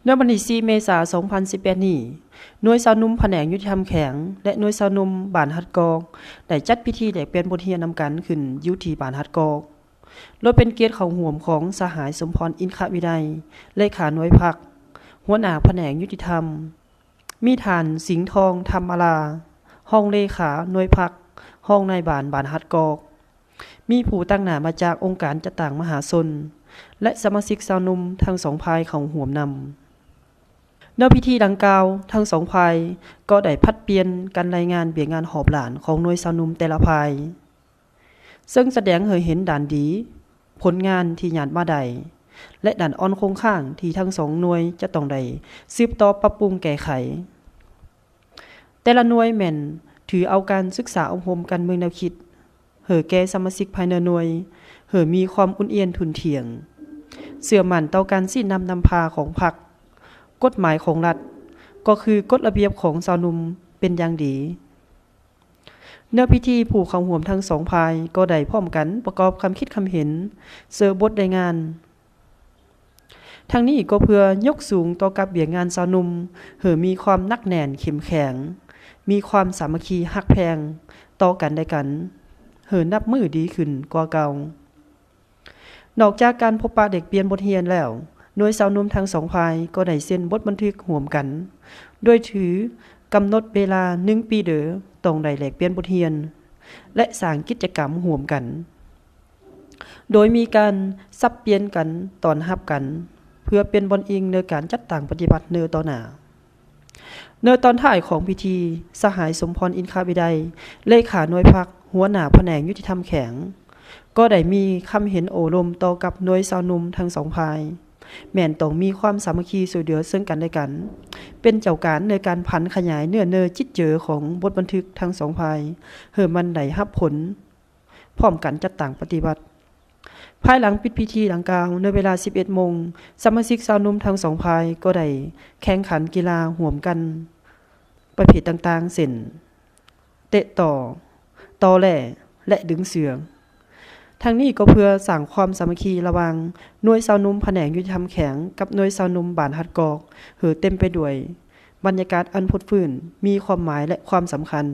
ໃນວັນທີສີ່ເມສາສອງພັນສິບແປດນີ້, ໜ່ວຍຊາວໜຸ່ມພະແນກຍຸຕິທຳແຂວງ ແລະ ໜ່ວຍຊາວໜຸ່ມບ້ານຫາດກອກ ໄດ້ຈັດພິທີແລກປ່ຽນບົດຮຽນນຳກັນຂຶ້ນຢູ່ທີ່ບ້ານຫາດກອກ ໂດຍເປັນກຽດເຂົ້າຮ່ວມຂອງສະຫາຍ ສົມພອນ ອິນຄະວິໄລ ເລຂາໜ່ວຍພັກ, ຫົວໜ້າພະແນກຍຸຕິທຳ, ມີທ່ານ ສິງທອງ ທຳມາລາ ຮອງເລຂາໜ່ວຍພັກ, ຮອງນາຍບ້ານບ້ານຫາດກອກ, ມີຜູ້ຕາງໜ້າມາຈາກອົງການຈັດຕັ້ງມະຫາຊົນ ແລະ ສະມາຊິກຊາວໜຸ່ມທັງສອງຝ່າຍເຂົ້າຮ່ວມນຳ. ໃນພິທີດັ່ງກ່າວ, ທັງສອງຝ່າຍກໍໄດ້ຜັດປ່ຽນກັນລາຍງານວຽກງານຮອບດ້ານຂອງໜ່ວຍຊາວໜຸ່ມແຕ່ລະຝ່າຍ, ເຊິ່ງສະແດງໃຫ້ເຫັນດ້ານດີ, ຜົນງານທີ່ຍາດມາໄດ້ ແລະ ດ້ານອ່ອນຄົງຄ້າງທີ່ທັງສອງໜ່ວຍຈະຕ້ອງໄດ້ສືບຕໍ່ປັບປຸງແກ້ໄຂ. ແຕ່ລະໜ່ວຍແມ່ນຖືເອົາການສຶກສາອົບຮົມການເມືອງແນວຄິດ ໃຫ້ແກ່ສະມາຊິກພາຍໃນໜ່ວຍ ໃຫ້ມີຄວາມອຸ່ນອຽນທຸ່ນທ່ຽງ, ເຊື່ອໝັ້ນຕໍ່ການຊີ້ນຳນຳພາຂອງພັກ, ກົດໝາຍຂອງລັດ, ກໍຄືກົດລະບຽບຂອງຊາວໜຸ່ມເປັນຢ່າງດີ. ໃນພິທີ, ຜູ້ເຂົ້າຮ່ວມທັງສອງຝ່າຍກໍໄດ້ພ້ອມກັນປະກອບຄຳຄິດຄຳເຫັນເຊິ່ງບົດລາຍງານ. ທັງນີ້ກໍເພື່ອຍົກສູງຕໍ່ກັບວຽກງານຊາວໜຸ່ມ ໃຫ້ມີຄວາມໜັກແໜ້ນເຂັ້ມແຂງ, ມີຄວາມສາມັກຄີຮັກແພງຕໍ່ກັນແລະກັນ ໃຫ້ນັບມື້ດີຂຶ້ນກວ່າເກົ່າ. ນອກຈາກການພົບປະແລກປ່ຽນບົດຮຽນແລ້ວ, ໜ່ວຍຊາວໜຸ່ມທັງສອງຝ່າຍກໍໄດ້ເຊັນບົດບັນທຶກຮ່ວມກັນ ໂດຍຖືກຳນົດເວລາໜຶ່ງປີເດີ ຕ້ອງໄດ້ແລກປ່ຽນບົດຮຽນ ແລະ ສ້າງກິດຈະກຳຮ່ວມກັນ, ໂດຍມີການສັບປ່ຽນກັນຕ້ອນຮັບກັນ ເພື່ອເປັນບ່ອນອີງໃນການຈັດຕັ້ງປະຕິບັດເນີຕໍ່ໜ້າ. ໃນຕອນທ້າຍຂອງພິທີ, ສະຫາຍ ສົມພອນ ອິນຄະວິໄລ ເລຂາໜ່ວຍພັກ, ຫົວໜ້າພະແນກຍຸຕິທຳແຂວງ ກໍໄດ້ມີຄຳເຫັນໂອ້ລົມຕໍ່ກັບໜ່ວຍຊາວໜຸ່ມທັງສອງຝ່າຍ ແມ່ນຕ້ອງມີຄວາມສາມັກຄີຊ່ວຍເຫຼືອເຊິ່ງກັນແລະກັນ, ເປັນເຈົ້າການໃນການຜັນຂະຫຍາຍເນື້ອເນີຈິດເຈີຂອງບົດບັນທຶກທັງສອງຝ່າຍ ໃຫ້ມັນໄດ້ຮັບຜົນ ພ້ອມກັນຈັດຕັ້ງປະຕິບັດ. ພາຍຫຼັງປິດພິທີດັ່ງກ່າວ, ໃນເວລາສິບເອັດໂມງ, ສະມາຊິກຊາວໜຸ່ມທັງສອງຝ່າຍກໍໄດ້ແຂ່ງຂັນກິລາຮ່ວມກັນປະເພດຕ່າງໆ ເຊັ່ນ ເຕະຕໍ່, ຕໍ່ແຫຼ້ ແລະ ດຶງເຊືອກ. ທັງນີ້ກໍເພື່ອສ້າງຄວາມສາມັກຄີລະຫວ່າງໜ່ວຍຊາວໜຸ່ມພະແນກຍຸຕິທຳແຂວງກັບໜ່ວຍຊາວໜຸ່ມບ້ານຫາດກອກ ໃຫ້ເຕັມໄປດ້ວຍບັນຍາກາດອັນຟົດຟື້ນ, ມີຄວາມໝາຍ ແລະ ຄວາມສຳຄັນ.